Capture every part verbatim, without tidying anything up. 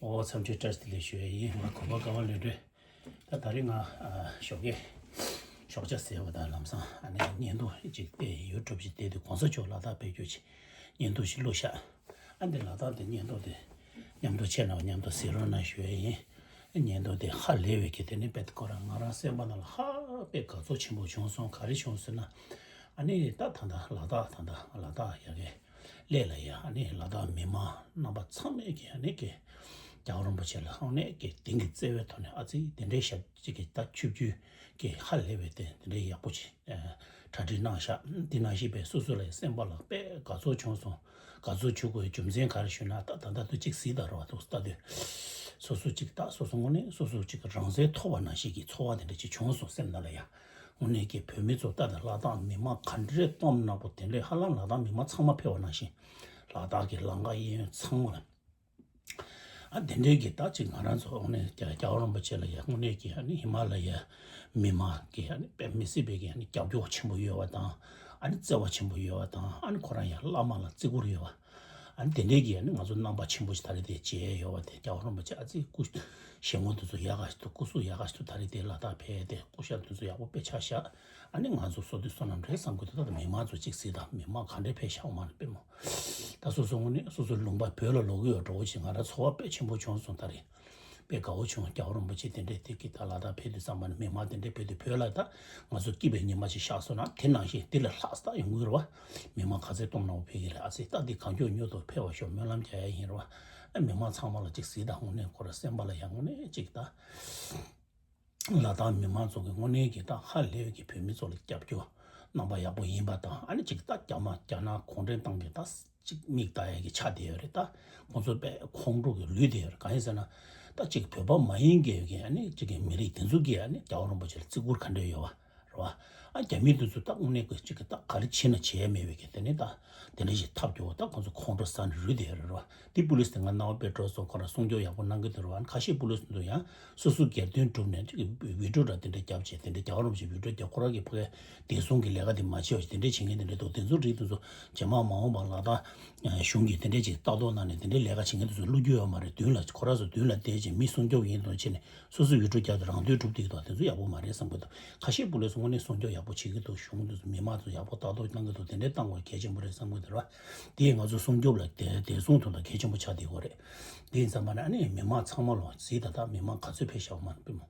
ཨོ་འཚམས་འདྲི་བཀྲ་ཤིས་བདེ་ལེགས་ཞུ་ཡ་ཡིན། ང་གོ་པ་ཀ་བ་ལོན་རེད། ད་ད་རེས་ང་ཨ་ཞོགས་ཀས་ཞོགས་ཇ་ཟས་པ་དང་ལམ་སང་ཨ་ནི་བརྙན་ཐུང་ཅིག་བལྟས། ཡུ་ཊུབ་ཅིག་བལྟས་དུས་གོང་ས་མཆོག་ལ་དྭགས་ཕེབས་རྒྱུ་ཅིག་བརྙན་ཐུང་ཞིག་བླུགས་ཤག་ཨ་འདི་ལ་དྭགས་དེ་བརྙན་ཐུང་དེ་མཉམ་དུ་ཁྱེད་རྣམས་མཉམ་དུ་གཟིགས་རོགས་གནང་ཞུ་ཡ་ཡིན། བརྙན་ཐུང་དེ་ཧ་ལས་པའི་གི་དེ་ནི་དཔེ་ཁོ་རང་ང་རང་སེམས་པ་ནང་ལ་ཧ་དཔེ་དགའ་ཚོར་ཆེན་པོ་བྱུང་སོང་། ག་རེ་བྱུང་ཟེར་ན་ཨ་ནི་ད་ད་ལྟ་ལ་དྭགས་ད་ལྟ་ལ་དྭགས་ཡ་གི་སླེ་ལ་ཡ་ཨ་ནི་ལ་དྭགས་མི་མང་རྣམ་པ་ཚང་མས་ཀྱི་ཨ་ནི་ཀྱི་རྒྱལ་བ་རིན་པོ་ཆེ་ལ་ཨ་ནི་ཀྱི་དེང་གི་བརྩེ་བའི་ཐོག་ནས་ཨ་ཙི་དེ་འདྲའི་ཞབས་ཅིག་གི་ད་ཆིབས་བསྒྱུར་གྱི་ཧ་ལས་པའི་དེ་དེ་འདྲའི་ཡག་པོ་ཅིག་གྲ་སྒྲིག་གནང་ཤག་དེ་ནང་བཞིན་པའི་སོ་སོ་ལ་སེམས་པ་ལ་དཔེ་དགའ་ཚོར་བྱུང་སོང་། དགའ་ཚོར་བྱུང་དགོས་རྒྱུ་མཚན་ག་རེ་ཞུས་ན་ད་ད་ལྟ་དུ་ཅིག་གཟིགས་དང་རོགས་ཐུགས་ལྟ་དུས་སོ་སོ་ཅིག་ད་སོ་སོ་དངོས་གནས་སོ་སོ་ཅིག་རང་བཙན་ཐོབ་པ་ནང་བཞིན་གྱི་ཚོར་བ་དེ་འདྲ་ཅིག་བྱུང་སོང་སེམས་ནང་ལ་ཡ། དངོས་གནས་ཀྱི་བོད་མི་ཚོ་ལྟ་དང་ལ་དྭགས་མི་མང་ག་འདྲས་སྟོབས་ནག་པོ་དེ་འདྲས་ཧ་ལམ་ལ་དྭགས་མི་མང་ཚང་མ་ཕེབས་པ་ནང་བཞིན་ལ་དྭགས་ཀྱི་ལམ་ཁ་གཡས་གཡོན་ཚང་མ་ལ་ཨ་དེ་འདྲས་ཀྱི་ད་ཅིག་ང་རང་ཚོ་དངོས་གནས་རྒྱལ་རྒྱལ་བ་རིན་པོ་ཆེ་ལ་ཡ་དངོས་གནས་ཀྱི་ཨ་ནི་ཧི་མ་ལ་ཡའི་མི་མང་གི་ཨ་ནི་དཔེ་མི་སྲིད་པའི་གི་ཨ་ནི་རྒྱབ་སྐྱོར་ཆེན་པོ་ཡོད་པ་དང་ཨ་ནི་བརྩེ་བ་ཆེན་པོ་ཡོད་པ་དང་ཨ་ནི་ཁོ་རང་ཡ་བླ་མ་ལ་བརྩི་བཀུར་ཡོད་པ། ཨ་ནི་དེ་འདྲའི་གི་ཨ་ནི་ང་ཚོ་རྣམ་པ་ཆེན་པོ་ཞིག་ད་རེས་དེ་མཇལ་ཡོད་པ་དེ་རྒྱལ་བ་རིན་པོ་ཆེ་ཨ་ཙི་སྐུ་ཞལ་ངོ་དེ་ཚོ་ཡག་ག་ཞིག་འདུག་སྐུ་གཟུགས་ཡག་ག་ཞིག་འདུག་ད་རེས་དེ་ལ་དྭགས་ཕེབས་དེ་སྐུ་ཞབས་དེ་ཚོ་ཡག་པོ་དཔེ་ཆ་བཞག་ཨ་ནི་ང་ཚོ་བསོད་བདེ་བསོད་ནམས་རེད་བསམ་གི་འདུག་ད་ལྟ་མི་མང་ཚོ་གཅིག་གཟིགས་དང་མི་མང་ག་འདྲས་ཕེབས་ཤག་མ་ནི་དཔེ་མོ། ད་སོ་སོ་དངོས་གནས་སོ་སོ་ལུང་པ་བོད་ལ་ལོག་གི་ཡོད་འགྲོ་བོ་ཞིག་ང་རང་ཚོར་བ་དཔེ་ཆེན་པོ་བྱུང་སོང་ད་རེས། དཔེ་དགའ་བོ་བྱུང་རྒྱལ་བ་རིན་པོ་ཆེ་དེ་འདྲས་དེ་གི་ད་ལ་དྭགས་ཕེབས་དུས་ཙམ་པ་ནི་མི་མང་དེ་འདྲས་ཕེབས་དུས་བོད་ལ་ད་ང་ཚོ་སྐྱིད་པའི་ཉི་མ་ཞིག་ཤར་སོང་ན་དེ་ནང་བཞིན་དེ་ལས་ལྷག་ས་ཡོང་གི་རེད་བ། མི་མང་ག་ཚད་སྟོང་ནང་ཕེབས་ཀྱི་རེད། ཨ་ཙི་ད་འདི་གང་མགྱོགས་མྱུར་དུ་ཕེབས་པ་ཤོག་སྨོན་ལམ་རྒྱག་ཡ་ཡིན་རེད་བ། ཨ་མི་མང་ཚང་མ་ལ་ཅིག་གཟིགས་དང་དངོས་གནས་ཁོ་ར་སེམས་པ་ལ་ཡང་དངོས་གནས་ཅིག་ད། ལ་དྭགས་མི་མང་ཚོ་གི་དངོས་གནས་ཀྱི་ད་ཧ་ལས་པའི་གི་བོད་མི་ཚོ་ལ་རྒྱབ་སྐྱོར་རྣམ་པ་ཡག་པོ་ཡིན་པ་དང་ཨ་ནི་ཅིག་ད་རྒྱ་དམར་རྒྱ་ནག་གུང་ཁྲན་ཏང་གི་ད་ཅིག་མིག་ལྟ་ཡ་གི་ཆ་དེ་ཡོད་རེད། ད་ཁོང་ཚོ་དཔེ་ཁོང་ཁྲོ་གི་ལུས་དེ་ཡོད་རེད། གང་ཡིན་ཟེར་ན་ད་ཅིག་བོད་པ་མ་ཡིན་གི་ཡོད་གི་ཨ་ནི་ཅིག་གི་མི་རིགས་དེ་ཚོ་གི་ཨ་ནི་རྒྱལ་བ་རིན་པོ་ཆེ་ལ་བརྩི་བཀུར་ག་འདྲ་ཡོད་བ། རེད་བ། ཨ་རྒྱ་མི་དེ་ཚོ་ད་དངོས་གནས་ཀྱི་ཅིག་གི་ད་ག་རེ་བྱེད་ན་བྱེད་ཡ་མེད་པའི་གི་དེ་ནི་ད་དེ་འདྲ་ཞིག་ཐབས་སྐྱོ་བོ་ད་ཁོང་ཚོ་ཁོང་ཁྲོ་ཟ་ནས་རུལ་དེ་ཡོད་རེད་བ། དེ་པུ་ལིས་དེ་ང་རྣ་བ་དཔེ་འགྲོ་སོང་། ཁོ་རང་སྲུང་སྐྱོབ་ཡག་པོ་གནང་གི་འདུག་རེད་བ། ཁ་ཤས་པུ་ལིས་དེ་ཚོ་ཡང་སོ་སོ་སྒེར་དོན་སྒྲུབ་ནས་ཅིག་གི་བི་ཌིའོ་འདྲ་དེ་འདྲ་རྒྱབ་བྱས་དེ་འདྲ་རྒྱལ་བ་རིན་པོ་ཆེ་བི་ཌིའོ་རྒྱབ་ཁོ་རང་གི་ཕ་གིའི་བདེ་སྲུང་གི་ལས་ཀ་དེ་མ་བྱས་པ་ཞིག་དེ་འདྲ་བྱེད་མཁན་དེ་འདྲ་འདུག་དེ་ཚོ་རིགས་དེ་ཚོ་རྗེས་མ་མ་འོངས་པ་ལ་ད་གཞུང་གིས་དེ་འདྲ་ཅིག་ལྟ་རྟོག་གནང་ནས་དེ་འདྲའི་ལས་ཀ་བྱེད་མཁན་དེ་ཚོ་བླུག་རྒྱུ་ཡོད་མ་རེད། མདུན་ལ་ཁོ་རང་ཚོ་མདུན་ལ་བསྡད་བྱས་མི་སྲུང་སྐྱོབ་ཡིན་དང་བྱས་ནས་སོ་སོ་ཡུལ་གྲུ་རྒྱབ་དང་རང་དོན་སྒྲུབ་བསྡད་ཀྱི་འདུག་དེ་ཚོ་ཡག་པོ་མ་རེད་བསམ་གྱི་འདུག་ཁ་ཤས་པུ་ལིས་དངོས་གནས་སྲུང་སྐྱོབ་ཡག་པོ་བྱེད་ཀྱི་འདུག་གཞུང་དེ་ཚོ་མི་མང་ཚོ་ཡག་པོ་ལྟ་རྟོག་གནང་གི་འདུག་དེ་འདྲའི་བཏང་དགོས་གལ་ཆེན་པོ་རེད་བསམ་གྱི་འདུག་ར། དེས་ང་ཚོ་སྲུང་སྐྱོབ་ལ་དེ་བདེ་སྲུང་དོན་དག་གལ་ཆེན་པོ་ཆགས་བསྡད་ཡོད་རེད། དེ་ཡིན་ཙམ་པ་ན་ཨ་ནི་མི་མང་ཚང་མ་ལོ་གཟིགས་ད་ད་མི་མང་ག་ཚོད་ཕེབས་ཤག་མ་ནི་དཔེ་མོ།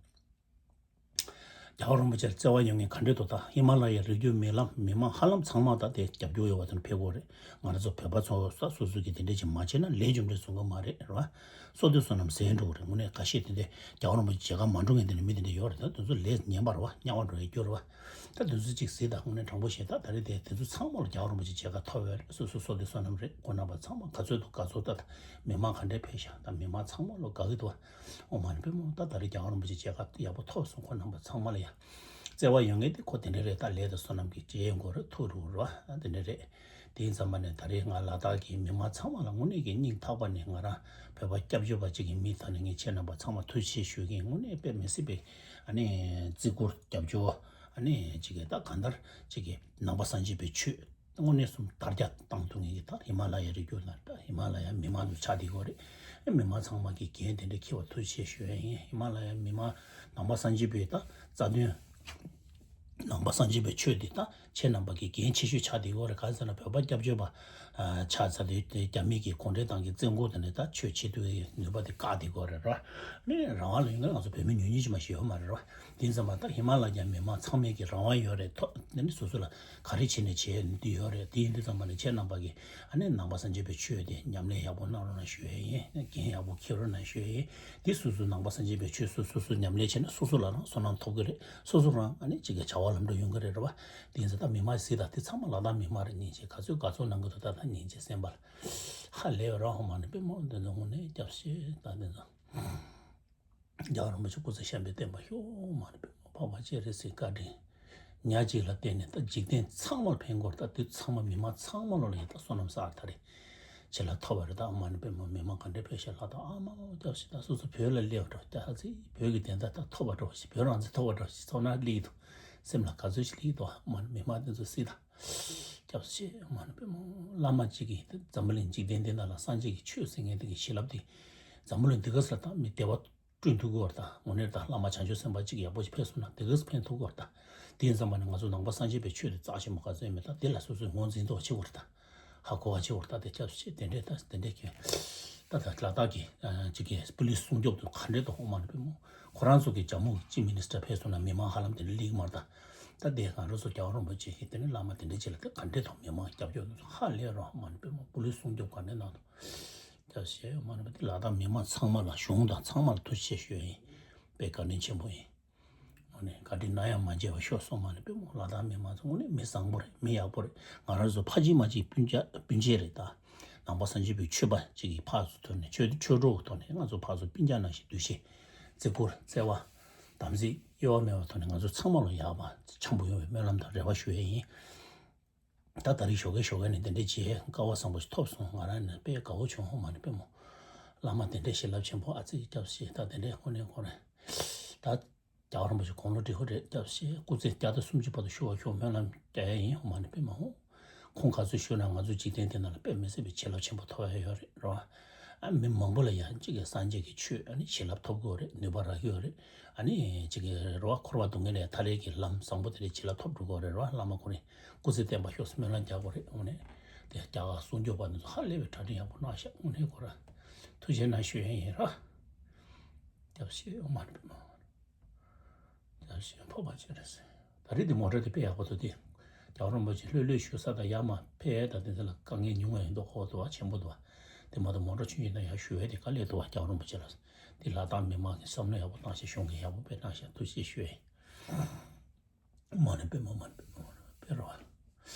རྒྱལ་བ་རིན་པོ་ཆེར་བརྩེ་བ་ཡོད་མཁན་ག་འདྲས་འདུག་ད་ཧི་མ་ལ་ཡའི་རི་རྒྱུད་མི་ལམ་མི་མང་ཧ་ལམ་ཚང་མ་ད་དེ་རྒྱབ་སྐྱོར་ཡོད་པ་དེ་འདྲ་ཕེབས་ཀྱི་ཡོད་རེད། ང་རང་ཚོ་བོད་པ་ཚོ་ས་སོ་སོ་གིས་དེ་འདྲས་ཅིག་མ་བྱས་ན་ལས་རྒྱུ་འབྲས་བཟོ་གི་མ་རེད་རེད་བ། སོ་དེ་བསོད་ནམས་ཟད་འགྲོ་གི་རེད། དངོས་གནས་ཁ་ཤས་དེ་འདྲས་རྒྱལ་བ་རིན་པོ་ཆེ་མཇལ་ཁ་མ་འགྲོ་མཁན་དེ་འདྲས་མི་དེ་འདྲས་ཡོད་རེད། ད་དེ་ཚོ་ལས་ངན་པ་རེད་བ། དམྱལ་བ་འགྲོ་ཡ་རྒྱུ་རེད་བ། ད་དེ་ཚོ་གཅིག་གཟིགས་དང་དངོས་གནས་དྲང་པོ་བཤད་ད་ད་རེས་དེ་དེ་ཚོ་ཚང་མ་ལ་རྒྱལ་བ་རིན་པོ་ཆེ་མཇལ་ཁ་ཐོབ་ཡོད་རེད། སོ་སོ་སོ་དེ་བསོད་ནམས་རེད། ཁོང་རྣམ་པ་ཚང་མ་ག་ཚོད་འདུག་ག་ཚོད་ད་མི་མང་ག་འདྲས་ཕེབས་ཤག་ད་མི་མང་ཚང་མ་ལོ་དགའ་གི་འདུག་ཨོ་མ་ནི་པད་མོ། ད་ད་རེས་རྒྱལ་བ་རིན་པོ་ཆེ་མཇལ་ཁ་ཡག་པོ་ཐོབ་སོང་། ཁོང་རྣམ་པ་ཚང་མ་ལ་ཡ་བརྩེ་བ་ཡོད་མཁན་དེ་ཁོ་དེ་འདྲས་རེད། ད་ལས་དང་བསོད་ནམས་ཀྱི་བྱེད་ཡོད་མགོ་རེད། ཐུགས་རུ་རུ་བ་དེ་འདྲས་རེད། དེ་ཡིན་ཙམ་པ་ནས་ད་རེས་ང་ལ་དྭགས་ཀྱི་མི་མང་ཚང་མ་ལ་དངོས་གནས་ཀྱི་སྙིང་ཐག་པ་ནས་ང་རང་བོད་པ་སྐྱབས་བཅོལ་བ་གཅིག་གི་མིང་ཐོག་ནས་ངས་ཁྱེད་རྣམ་པ་ཚང་མ་ཐུགས་རྗེ་ཆེ་ཞུ་གི་ཡིན། དངོས་གནས་དཔེ་མི་སྲིད་པའི་ཨ་ནི་བརྩི་བཀུར་རྒྱབ་སྐྱོར་ཨ་ནི་གཅིག་གི་ད་གང་ལྟར་གཅིག་གི་ནང་པ་སངས་རྒྱས་པའི་ཆོས་དངོས་གནས་སུ་དར་རྒྱས་བཏང་ཐུབ་མཁན་གྱི་ད་ཧི་མ་ལ་ཡའི་རི་རྒྱུད་ལ་ད་ཧི་མ་ལ་ཡའི་མི་མང་དུ་ཆགས་བསྡད་ཡོད་རེད། མི་མང་ཚང་མ་གིས་འགན་དེ་འདྲ་འཁྱེར་བ་ཐུགས་རྗེ་ཆེ་ཞུ་ཡ་ཡིན། ཧི་མ་ལ་ཡའི་མི་མང་ནང་པ་སངས་རྒྱས་པའི་ད་རྩ་དོན། ནང་པ་སངས་རྒྱས་པའི་ཆོས་འདི་ད་ཁྱེད་རྣམ་པ་གི་འགན་ཆེ་ཤོས་ཆགས་བསྡད་ཡོད་རེད། གང་ཟེར་ན་བོད་པ་སྐྱབས་བཅོལ་བ་ཨ་ཆགས་ཚར་དུས་དེ་རྒྱ་མི་གི་གུང་ཁྲན་ཏང་གི་བཙོན་ཁང་དེ་ནས་ད་ཆོས་བྱེད་ཐུབ་པའི་ནུས་པ་དེ་བཀག་བསྡད་ཡོད་རེད་ར། ནི་རང་དབང་ལ་ཡོད་ན་ང་ཚོ་བོད་མི་ཉུང་ཉུང་ཅིག་མ་ཞིག་ཡོད་མ་རེད་ར། དེ་ཙམ་པ་ད་ཧི་མ་ལ་ཡའི་མི་མང་ཚང་མས་ཀྱི་རང་དབང་ཡོད་རེད། ཐོག་དེ་ནི་སོ་སོ་ལ་ག་རེ་བྱས་ནས་བྱས་འདི་ཡོད་རེད། དེ་ཡིན་དུས་ཙམ་པ་ནས་ཁྱེད་རྣམ་པ་གིས་ཨ་ནི་ནང་པ་སངས་རྒྱས་པའི་ཆོས་དེ་ཉམས་ལེན་ཡག་པོ་གནང་རོགས་གནང་ཞུ་ཡས་ཡིན། འགན་ཡག་པོ་འཁྱེར་རོགས་གནང་ཞུ་ཡས་ཡིན། དེ་སོ་སོ་ནང་པ་སངས་རྒྱས་པའི་ཆོས་སོ་སོ་སོ་ཉམས་ལེན་བྱས་ན་སོ་སོ་ལ་རང་བསོད་ནམས་ཐོབ་ཀྱི་རེད། སོ་སོ་རང་ཨ་ནི་གཅིག་གི་བྱ་བ་ལམ་འགྲོ་ཡོང་གི་རེད་རེད་བ། དེ་ཡིན་ཙང་ད་མི་མང་གཟིགས་དང་དེ་ཚང་མ་ལ་དྭགས་མི་མང་རེད། སྙིང་རྗེ་ག་ཚོད་ག་ཚོད་གནང་གི་འདུག་ད་ད་སྙིང་རྗེ་སེམས་པ་ལ་ཧ་ལས་རང་ཧོ་མ་ནི་པད་མོ་འདི་ཚོ་དངོས་གནས་སྐྱབས་ཤིག་ད་འདི་ཚོ། རྒྱལ་བ་རིན་པོ་ཆེ་སྐུ་ཚེ་ཤམ་པའི་བསྟན་པ་ཤོག་མ་རེད་པས་འཕགས་པ་སྤྱན་རས་གཟིགས་བཀའ་དྲིན་ཉག་གཅིག་ལ་བརྟེན་ནས་ད་འཇིག་རྟེན་ཚང་མར་ཕན་དགོས། ད་དུས་ཚང་མ་མི་མང་ཚང་མ་ལོ་ལ་ཡ་ད་བསོད་ནམས་བསགས་ད་རེད་ཆེ་ལ་ཐོབ་པ་རེད། ད་མ་རེད་པས་མ་མི་མང་ག་འདྲ་ཕེབས་ཤག་ལ་ད་ཨ་མ་ལོ་སྐྱབས་ཤིག་ད་སོ་སོ་བོད་ལ་སླེབས་འགྲོ་ད་ཨ་ཙི་བོད་ཀྱི་བདེན་མཐའ་ད་ཐོབ་པ་འགྲོ་ཞིག་བོད་རང་བཙན་ཐོབ་པ་འགྲོ་ཞིག་ཚོར་སྣང་སླེབས་འདུག་སེམས་ལ་ག་ཚོད་ཞིག་སླེབས་འདུག་མ་རེད་མི་མང་དེ་ཚོ་སྲིད་ད། སྐྱབས་རྗེ་མ་ནི་པད་མོ་བླ་མ་གཅིག་གིས་འཛམ་བུ་གླིང་འཇིག་རྟེན་འདི་ནང་ལ་སངས་རྒྱས་ཀྱི་ཆོས་ཟེར་མཁན་དེ་གི་བྱིན་རླབས་དེ་ འཛམ་བུ་གླིང་འདི་ག་ས་ལ་ད་མི་བདེ་བ་བསྐྲུན་ཐུབ་ཀྱི་ཡོད་རེད། ད་དངོས་གནས་ད་བླ་མ་བྱང་ཆུབ་སེམས་དཔའ་གཅིག་ཡག་པོ་ཞིག་ཕེབས་སོང་ན་འདི་ག་ས་ཕན་ཐོགས་ཀྱི་ཡོད་རེད། ད་དེ་ཡིན་ཙམ་པ་ནི་ང་ཚོ་ནང་པ་སངས་རྒྱས་པའི་ཆོས་དེ་རྩ་ཆེན་པོ་ག་ཚོད་ཡིན་མེད། ད་དེ་ལ་སོ་སོས་ངོས་འཛིན་ཐུབ་པ་བྱེད་དགོས་རེད། ད་ཧ་གོ་བ་བྱེད་དགོས་རེད། ད་དེ་སྐྱབས་ཞེས་དེ་འདྲས་ད་དེ་འདྲས་ཀྱི་ད་ད་ལ་དྭགས་ཀྱི་ཅིག་གི་པུ་ལིས་སྲུང་སྐྱོབ་དེ་ག་འདྲས་དང་ཧོ་མ་ནི་པད་མོ་ཁོ་རང་ཚོ་གི་ཇམ་མུ་ཅིབ་མི་ནི་སི་ཊར་ཕེབས་སོང་ན་མི་མང་ཧ་ལམ་དེ་འདྲས་སླེབས་ཀྱི་མ་རེད། ད་ད་དེ་ང་རང་ཚོ་རྒྱལ་བ་རིན་པོ་ཆེ་གི་དེ་ནས་བླ་མ་དེ་འདྲས་ཅིག་ལ་དེ་ག་འདྲས་དང་མི་མང་སྐྱབས་བཅོལ་དེ་ཚོ་ཧ་ལས་རོགས་ཧོ་མ་ནི་པད་མོ་པུ་ལིས་སྲུང་སྐྱོབ་ག་འདྲས་གནང་དང་། སྐྱབས་ཞེས་ཡོད་མ་རེད་པ། དེ་ལ་དྭགས་མི་མང་ཚང་མ་ལ་གཞུང་དང་ཚང་མ་ལ་ཐུགས་རྗེ་ཆེ་ཞུ་ཡ་ཡིན། དཔེ་བཀའ་དྲིན་ཆེན་པོ་ཡིན། དངོས་གནས་བཀའ་དྲིན་ན་ཡང་མ་བརྗེད་པ་ཤོག་སོང་མ་རེད་པ། མོ་ལ་དྭགས་མི་མང་ཚོ་དངོས་གནས་མི་བཟང་པོ་རེད། མི་ཡག་པོ་རེད། ང་རང་ཚོ་ཕ་གཅིག་མ་གཅིག་སྤུན་ཀྱག་སྤུན་མཆེད་རེད། ད་ནང་པ་སངས་རྒྱས་པའི་ཆོས་པ་གཅིག་གི་ཕར་ཚུར་ཐོག་ནས་ཆོས་ཆོས་གྲོགས་ཐོག་ནས་ང་ཚོ་ཕར་ཚུར་སྤུན་ཀྱག་ནང་བཞིན་འདུ་ཤེས་བརྩི་བཀུར་བརྩེ་བ་དམ་ཚིག་གཡོ་བ་མེད་པའི་ཐོག་ནས་ང་ཚོ་ཚང་མ་ལ་ཡག་པ་འཆམ་པོ་ཡོང་བའི་སྨོན་ལམ་དང་རེ་བ་ཞུ་ཡ་ཡིན། ད་ད་རེས་ཞོགས་ཀས་ཞོགས་ཀས་ནས་དེ་འདྲའི་བྱེད་སྐལ་བ་བཟང་པོ་ཞིག་ཐོབ་སོང་། ང་རང་ནས་དཔེ་དགའ་བོ་བྱུང་། ཧོ་མ་ནི་པད་མོ་བླ་མ་དེ་འདྲའི་བྱིན་རླབས་ཆེན་པོ་ཨ་ཙི་སྐྱབས་ཞེས། ད་དེ་འདྲའི་ཁོ་ནས་ཁོ་རེད། ད་རྒྱལ་བ་རིན་པོ་ཆེ་དགུང་ལོ་བགྲེས་པོ་རེད། སྐྱབས་ཞེས་སྐུ་ཚེ་བརྒྱ་དང་སུམ་ཅུ་བར་དུ་བཞུགས་པར་ཤོག་སྨོན་ལམ་རྒྱག་ཡ་ཡིན། ཧོ་མ་ནི་པད་མོ་ཧོ། ཁོང་ག་ཚོད་བཞུགས་ན་ང་ཚོ་འཇིག་རྟེན་འདི་ནང་ལ་དཔེ་མི་སྲིད་པའི་བྱིན་རླབས་ཆེན་པོ་ཐོབ་ཡ་ཡོད་རེད་རོ། ཨ་མི་མང་པོ་ལ་ཡང་གཅིག་གི་སངས་རྒྱས་ཀྱི་ཆོས་ཨ་ནི་བྱིན་རླབས་ཐོབ་དགོས་རེད། ནུས་པ་རག་གི་ཡོད་རེད། ཨ་ནི་གཅིག་གི་རོ་འཁོར་བ་སྡུག་བསྔལ་ལས་ཐར་ཡས་ཀྱི་ལམ་བཟང་པོ་དེ་འདྲའི་བྱིན་རླབས་ཐོབ་འགྲོ་གི་ཡོད་རེད་རོ། བླ་མ་ཁོ་རང་སྐུ་ཚེ་བརྟན་པར་ཤོག་སྨོན་ལམ་རྒྱག་དགོས་རེད། དངོས་གནས་དེ་རྒྱ་གར་སྲུང་སྐྱོབ་པ་འདི་ཚོ་ཧ་ལས་པའི་གྲ་སྒྲིག་ཡག་པོ་གནང་ཤག་དངོས་གནས་ཁོ་རང་ཐུགས་རྗེ་གནང་ཞུ་ཡས་ཡིན་རོ། སྐྱབས་ཞེས་ཨོཾ་མ་ཎི་པདྨེ་ཧཱུྃ། སྐྱབས་ཞེས་འཕགས་པ་སྤྱན་རས་གཟིགས། ད་རེས་འདི་མོ་ཊ་དེ་དཔེ་ཡག་པོ་འདུག་སྟེ། རྒྱལ་བ་རིན་པོ་ཆེ་ལྷོད་ལྷོད་བཞུགས་ས་དང་ཡར་མར་ཕེབས་ཡས་དང་དེ་ཚོ་ལ་དཀའ་ངལ་ཉུང་བ་ཡིན་མདོག་ཁ་པོ་འདུག་བ། ཆེན་པོ་འདུག་བ། དེ་མ་གཏོགས་མོ་ཊ་ཆུང་ཆུང་ནང་ཡར་བཞུགས་ཡས་དེ་དཀའ་ལས་འདུག་བ། རྒྱལ་བ་རིན་པོ་ཆེ་ལ། འདི་ལ་དྭགས་མི་མང་གི་བསམ་བློ་ཡག་པོ་བཏང་ཤག་གཞུང་གིས་ཡག་པོ་དཔེ་གནང་ཤག་ཐུགས་རྗེ་ཆེ་ཞུ་ཡས་ཡིན། མ་ཎི་པདྨེ་ཧཱུྃ། མ་ཎི་པདྨེ་ཧཱུྃ། མ་ཎི་པདྨེ་ཧཱུྃ།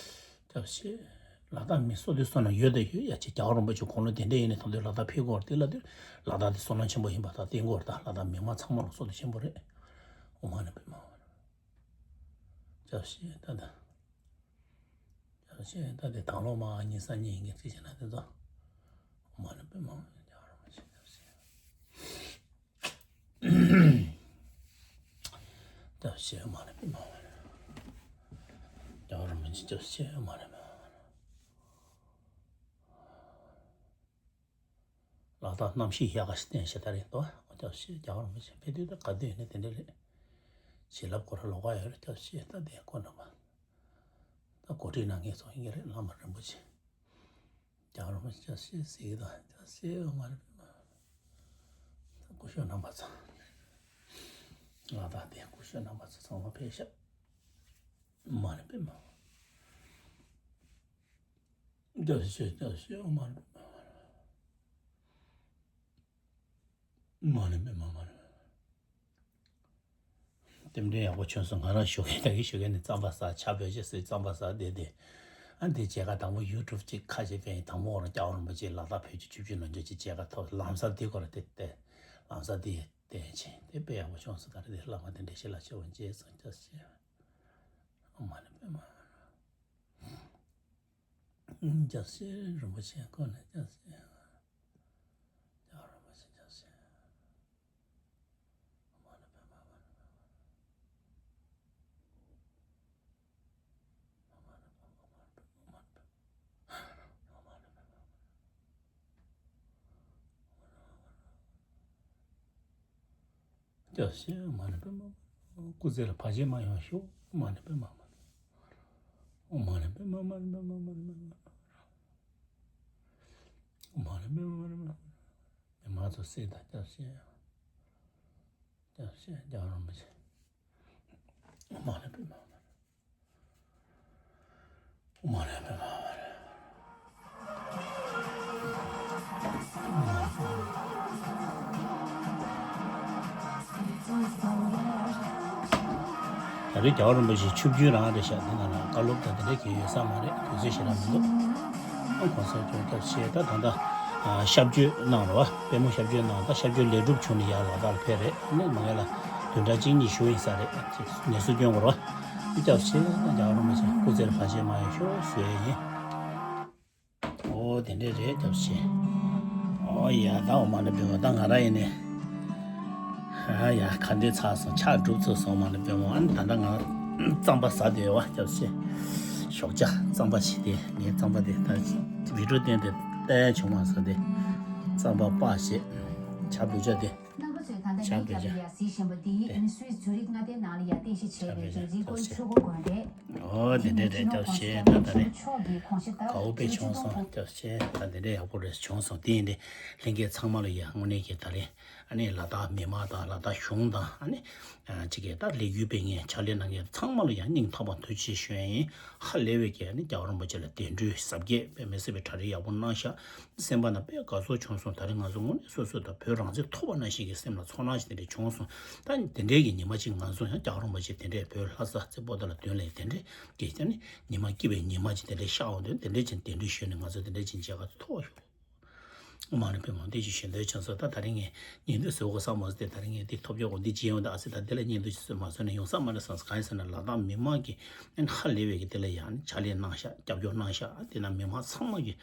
སྐྱབས་ཞེས། ལ་དྭགས་མི་སུ་དེ་སུ་ན་ཡོད་དེ་ཡོད་ཡ་ཆེ། རྒྱལ་བ་རིན་པོ་ཆེ་དགུང་ལོ་དེ་འདྲ་ཡིན་ནས་ད་དུང་ལ་དྭགས་ཕེབས་དགོས་རེད། དེ་ལ་དེ་ལ་དྭགས་དེ་བསོད་ནམས་ཆེན་པོ་ཡིན་པ་ད་བསྟན་དགོས་རེད། ད་ལ་དྭགས་མི་མང་ཚང་མ་ལ་བསོད་བདེ་ཆེན་པོ་རེད། ཨོཾ་མ་ཎི་པདྨེ་ཧཱུྃ། སྐྱབས་ཞེས་ད་ད། སྐྱབས་ཞེས་ད་དེ་དང་ལོ་མ་གཉིས་གསར་རྙིང་ཡིན་གྱི་ཚིག་བྱས་ན་དེ་ཚོ། ཨོཾ་མ་ཎི་པདྨེ་ཧཱུྃ། རྒྱལ་བ་རིན་པོ་ཆེ་སྐྱབས་ཞེས། སྐྱབས་ཞེས་མ་ཎི་པདྨེ་ཧཱུྃ། རྒྱལ་བ་རིན་པོ་ཆེ་སྐྱབས་ཞེས་མ་ཎི་པདྨེ་ཧཱུྃ། ལ་དྭགས་གནམ་གཤིས་ཡག་ག་ཞིག་བསྟན་ཤག་ད་རེས་དོ། སྐྱབས་ཞེས་རྒྱལ་བ་རིན་པོ་ཆེ་ཕེབས་དུས་ད་ག་དུས་ནས་དེ་འདྲ་རེད། བྱིན་རླབས་ཁོ་རང་ལོགས་ཀ་ཡོད་རེད། སྐྱབས་ཞེས་ད་དེ་ཁོ་རང་པ། ད་གོ་སྒྲིག་གནང་མཁན་ཚོ་ཡིན་གྱི་རེད། བླ་མ་རིན་པོ་ཆེ། རྒྱལ་བ་རིན་པོ་ཆེ་སྐྱབས་ཞེས་ཟེར་གྱི་འདུག་སྐྱབས་ཞེས་ཨོཾ་མ་ཎི་པདྨེ་ཧཱུྃ། སྐུ་ཞབས་རྣམ་པ་ཚོ། ལ་དྭགས་དེ་སྐུ་ཞབས་རྣམ་པ་ཚོ་ཚང་མ་ཕེབས་ཤག་ཨོཾ་མ་ཎི་པདྨེ་ཧཱུྃ། སྐྱབས་ཞེས་སྐྱབས་ཞེས་ཨོཾ་མ་ཎི་པདྨེ་ཧཱུྃ། མ་ཎི་པདྨེ་ཧཱུྃ། མ་ཎི་པདྨེ་ཧཱུྃ། རྟེན་འབྲེལ་ཡག་པོ་བྱུང་སོང་། ང་རང་ཞོགས་ཀས་ད་གིན་ཞོགས་ཀས་ནས་རྩམ་པ་ཟ། ཇ་བོད་ཇ་ཟོས། རྩམ་པ་ཟ་བསྡད་དེ། ཨ་འདི་མཇལ་ཁ་དང་པོ་ཡུ་ཊུབ་ཅིག་ཁ་ཅིག་ཕན་ཡིན། དང་པོ་ཁོ་རང་རྒྱལ་བ་རིན་པོ་ཆེ་ལ་དྭགས་བོད་ཀྱི་ཆིབས་བསྒྱུར་ལོ་མཇུག་ཅིག་མཇལ་ཁ་ཐོབ། ལམ་སང་འདི་ཁོ་རང་དེ་བལྟས། ལམ་སང་འདི་བལྟས་ཕྱིན་དེ་དཔེ་ཡག་པོ་བྱུང་སོང་། ད་རེས་དེ་བླ་མ་དེ་འདྲ་ཞིག་ལ་ཆེ་བ་མཇལ་སོང་། སྐྱབས་ཞེས་ཨོཾ་མ་ཎི་པདྨེ་ཧཱུྃ། སྐྱབས་ཞེས་རིན་པོ་ཆེ་ཁོ་ནས་སྐྱབས་ཞེས། རྒྱལ་བ་རིན་པོ་ཆེ་སྐྱབས་ཞེས། སྐྱབས་ཞེས་མ་ཎི་པདྨེ། སྐུ་ཚེ་ལ་བར་ཆད་མ་ཡོང་ཤོག་མ་ཎི་པདྨེ། མ་ཎི་པདྨེ། མ་ཎི་པདྨེ། མ་ཎི་པདྨེ། མ་ཎི་པདྨེ། མི་མང་ཚོ་སྲས་དང་སྐྱབས་ཞེས། སྐྱབས་ཞེས་རྒྱལ་བ་རིན་པོ་ཆེ། མ་ཎི་པདྨེ། མ་ཎི་པདྨེ། ད་རེས་རྒྱལ་བ་རིན་པོ་ཆེ་ཆིབས་བསྒྱུར་རང་རེད་ཤག་འདི་ནང་ལ་བཀའ་སློབ་དང་དེ་འདྲ་གང་ཡང་ཡོད་ས་མ་རེད། དུས་ཚོད་ཞེ་དྲག་མི་འདུག་ཨ་གོང་ས་མཆོག་སྐྱབས་ཞེས། ད་ད་ལྟ་ཨ་ཞབས་བརྗོད་གནང་རོགས། པད་མོ་ཞབས་བརྗོད་གནང་། ད་ཞབས་བརྗོད་ལེགས་གྲུབ་བྱུང་ནས་ཡར་ལ་དྭགས་ལ་ཕེབས་རེད། ཨ་ནི་མ་གི་ལ་བདུན་ཕྲག་གཅིག་གཉིས་བཞུགས་ཡིན་ས་རེད། ངལ་གསོ་སྐྱོན་དགོས་རོགས། སྐྱབས་ཞེས། རྒྱལ་བ་རིན་པོ་ཆེ་སྐུ་ཚེ་ལ་བར་ཆད་མ་ཡོང་ཤོག་ཞུ་ཡས་ཡིན། ཨོ་དེ་འདྲས་རེད། སྐྱབས་ཞེས། ཨོ་ཡ། ད་ཨོཾ་མ་ཎི་པདྨེ། ད་ང་རང་ཡིན་ནས། ཨ་ཡ། ཁ་འདོན་ཚར་སོང་། ཕྱག་གྲུབ་ཚར་སོང་། མ་ཎི་པདྨེ། ཨ་ནི་ད་ལྟ་ང་རྩམ་པ་ཟ་བསྡད་ཡོད་པ། སྐྱབས་ཞེས། ཞོགས་ཇ་རྩམ་པ་ཞིག་དེ། ངས་རྩམ་པ་དེ་ད་བི་ཌིའོ་བསྟན་ཏེ་བལྟ་ཡ་བྱུང་མ་སོང་། དེ་རྩམ་པ་སྤགས་བྱས། ཕྱག་ཕུལ་ཆ་དེ། རྣམ་པ་ཚོས་ད་ལྟ་ཕྱག་ཕུལ་ཆ་གཟིགས་བཞིན་པ་འདི་ནི་སུད་སི་ཛུ་རིག་མངའ་སྡེའི་ནང་ལ་ཡང་རྟེན་གཞི་བྱས་པའི་རྒྱལ་སྤྱིའི་ཀོང་ཆུ་ཁོ་དགོན་སྡེ། ཨོ་དེ་འདྲས་རེད། སྐྱབས་རྗེ་ད་ད་རེད། མཆོག་གིས་གོང་ཞབས་ཀྱི་དགའ་བོ་དཔེ་བྱུང་སོང་། སྐྱབས་རྗེ་ད་དེ་འདྲས་ཡག་པོ་རེད། བྱུང་སོང་། དེ་ཡིན་དེ་ལྷན་རྒྱས་ཚང་མ་ལ་ཡང་དངོས་གནས་ཀྱི་ད་རེད། ཨ་ནི་ལ་དྭགས་མི་མང་དང་ལ་དྭགས་གཞུང་དང་ཨ་ནི་ཅིག་གི་ད་ལས་འགུལ་སྤེལ་མཁན་ཕྱག་ལས་གནང་མཁན་ཚང་མ་ལ་ཡང་སྙིང་ཐག་པ་ཐུགས་རྗེ་ཆེ་ཞུ་ཡ་ཡིན། ཧ་ལས་པའི་གི་ཨ་ནི་རྒྱལ་བ་རིན་པོ་ཆེ་ལ་གདན་འདྲེན་གཟབ་རྒྱས་དཔེ་མི་སྲིད་པའི་གྲ་སྒྲིག་ཡག་པོ་གནང་ཤག་སེམས་པ་ནང་དཔེ་དགའ་ཚོར་བྱུང་སོང་། ད་རེས་ང་ཚོ་དངོས་གནས་སོ་སོ་དང་བོད་རང་བཙན་ཐོབ་པ་ནང་བཞིན་གྱི་སེམས་ལ་ཚོར་སྣང་ཞིག་དེ་འདྲ་བྱུང་སོང་། ད་དེ་འདྲའི་གི་ཉི་མ་གཅིག་ང་ཚོ་ཡང་རྒྱལ་བ་རིན་པོ་ཆེ་དེ་འདྲའི་བོད་ལྷ་ས་རྩེ་པོ་ཏ་ལ་མདུན་ལ་དེ་འདྲའི་གི་ཨ་ནི་ཉི་མ་སྐྱིད་པའི་ཉི་མ་ཅིག་དེ་འདྲའི་ཤར་འོང་དུས་དེ་འདྲའི་ཅིག་གདན་འདྲེན་ཞུས་ནས་ང་ཚོ་དེ་འདྲའི་ཅིག་མཇལ་ཁ་ཐོབ་ཡོད། མ་ཎི་པདྨོ་བདེ་ཞིང་ཞུ་འདོད་བྱུང་སོང་། ད་ད་རིང་ངས་ཉན་དུས་ཟེར་དགོས་བསམ་མ་སོང་སྟེ། ད་རིང་ངས་འདི་ཐོབ་རྒྱག་གོ་འདི་ཅི་ཡོང་ད་ཨ་སི་ད་འདི་ལ་ཉན་དུས་ཅི་ཟེར་མ་སོང་ནས་ཡོང་ས་མ་རེད་བསམ་སོང་། གང་ཡིན་ཟེར་ན་ལ་དྭགས་མི་མང་གིས་ཨ་ནི་ཧ་ལས་པའི་གི་དེ་ལ་ཡང་ཕྱག་ལས་གནང་ཤག་སྐྱབས་སྐྱོར་གནང་ཤག་དེ་ན་མི་མང་ཚང་མ་གིས་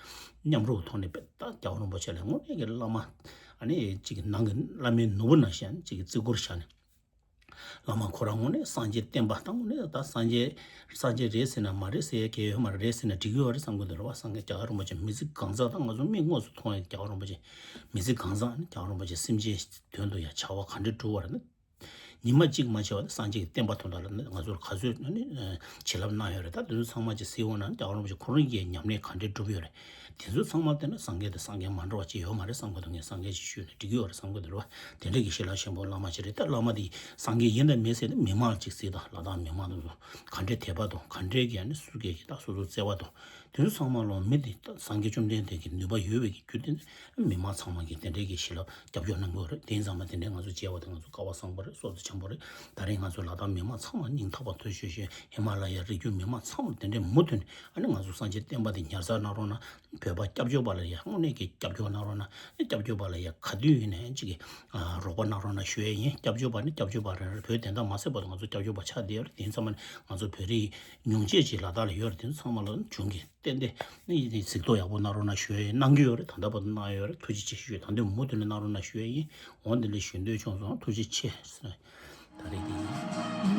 མཉམ་རུབ་ཐོག་ནས་དཔེ་ད་རྒྱལ་བ་རིན་པོ་ཆེ་ལ་དངོས་གནས་ཀྱི་བླ་མ་ཨ་ནི་ཅིག་གི་ནང་གི་བླ་མའི་ནོར་བུ་ནང་བཞིན་ཅིག་གི་བརྩི་བཀུར་བྱས་ནས། བླ་མ་ཁོ་རང་དངོས་གནས་སངས་རྒྱས་བསྟན་པ་དང་དངོས་གནས་ད་སངས་རྒྱས་སངས་རྒྱས་རེད་ཟེར་ན་མ་རེད་ཟེར་ཡ་གལ་ཡོད་མ་རེད། རེད་ཟེར་ན་འགྲིག་གི་ཡོད་རེད་བསམ་གི་འདུག་རེད་བ། སངས་རྒྱས་རྒྱལ་བ་རིན་པོ་ཆེ་མི་ཚེ་གང་ཚང་ད་ང་ཚོ་མིག་དངོས་སུ་མཐོང་ཡ་རྒྱལ་བ་རིན་པོ་ཆེ་མི་ཚེ་གང་ཚང་ནི་རྒྱལ་བ་རིན་པོ་ཆེ་སེམས་ཅན་དོན་དུ་ཡ་བྱ་བ་ག་འདྲས་བསྒྲུབས་པ་རེད་ན། ཉི་མ་གཅིག་མ་བྱས་པ་ནི་སངས་རྒྱས་ཀྱི་བསྟན་པ་དོན་དག་ལ་ནི་ང་ཚོར་ག་ཚོད་ནི་བྱིན་རླབས་གནང་ཡོད་རེད། ད་དེ་ཚོ་ཚང་མ་ཅིག་གཟིགས་འོང་ན་རྒྱལ་བ་རིན་པོ་ཆེ་ཁོ་རང་གིས་ཉམས་ལེན་ག་འདྲས་བསྒྲུབས་ཡོད་རེད། དེ་ཚོ་ཚང་མ་བལྟས་ན་སངས་རྒྱས་དང་སངས་རྒྱས་མ་འདྲ་བ་ཅིག་ཡོད་མ་རེད་བསམ་གི་འདུག་ངས་སངས་རྒྱས་ཅིག་ཞུས་ན་འགྲིག་གི་ཡོད་རེད་བསམ་གི་འདུག་རེད་བ། དེ་འདྲ་གི་ཞི་ལྷག་ཆེན་པོ་བླ་མ་ཅིག་རེད། ད་བླ་མ་དེ་སངས་རྒྱས་ཡིན་དང་མིན་ཟེར་ན་མི་མང་ཅིག་གཟིགས་དང་། ལ་དྭགས་མི་མང་དེ་ཚོ་ག་འདྲའི་དད་པ་དང་ག་འདྲའི་གི་ཨ་ནི་སུ་གས་ཀྱི་ད་སོ་སོ་བརྩེ་བ་དང་དེ་ཚོ་ཚང་མ་ལོ་མི་དེ་ད་སངས་རྒྱས་བཅོམ་ལྡན་འདས་ཀྱི་ནུས་པ་ཡོད་པའི་གི་རྒྱུ་དེ་ནི་མི་མང་ཚང་མ་གིས་དེ་འདྲའི་གི་ཞི་ལྷག་རྒྱབ་སྐྱོར་གནང་གི་ཡོད་རེད། དེ་ཡིན་ཙང་མ་དེ་འདྲའི་ང་ཚོ་མཇལ་བ་དེ་ང་ཚོ་སྐལ་བ་བཟང་པོ་རེད། སྲོག་རྩ་ཆེན་པོ་རེད། ད་རེས་ང་ཚོ་ལ་དྭགས་མི་མང་ཚང་མ་སྙིང་ཐག་པ་ཐུགས་རྗེ་ཆེ་ཞུ། ཧི་མ་ལ་ཡའི་རི་རྒྱུད་མི་མང་ཚང་མ་དེ་འདྲའི་མུ་མཐུད་ནས་ཨ་ནི་ང་ཚོ་སངས་རྒྱས་བསྟན་པ་དེ་ཉར་ཚགས་གནང་རོགས་གནང་། བོད་པ་སྐྱབས་བཅོལ་བ་ལ་ཡ་དངོས་གནས་ཀྱི་སྐྱབས་སྐྱོར་གནང་རོགས་གནང་། སྐྱབས་བཅོལ་བ་ལ་ཡ་ག་དུས་ཡིན་ནའི་ཅིག་གི་རོགས་པ་གནང་རོགས་གནང་ཞུ་ཡས་ཡིན། སྐྱབས་བཅོལ་བ་ནི་སྐྱབས་བཅོལ་བ་རེད། བོད་དོན་དག་མ་ཟད་བར་དུ་ང་ཚོ་སྐྱབས་བཅོལ་བ་ཆགས་བསྡད་ཡོད་རེད། དེ་ཡིན་ཙང་མ་ནི་ང་ཚོ་བོད་རིགས་ཉུང་ཤས་ཅིག་ལ་དྭགས་ལ་ཡོད་རེད། དེ་ཚོ་ཚང་མ་ལ་བྱུང་གི་ཏན་ཏན་ནི་གཟིགས་རྟོག་ཡག་པོ་གནང་རོགས་གནང་ཞུ་ཡས་ཡིན། གནང་གི་ཡོད་རེད། ད་ལྟ་བར་དུ་གནང་ཡོད་རེད། ཐུགས་རྗེ་ཆེ་ཞུ་ཡས། ད་དུང་མུ་མཐུད་ནས་གནང་རོགས་གནང་ཞུ་ཡས་ཡིན། འོ་འདི་འདྲ་ཞུ་འདོད་བྱུང་སོང་། ཐུགས་རྗེ་ཆེ། ད་རེས་འདི་ཡིན།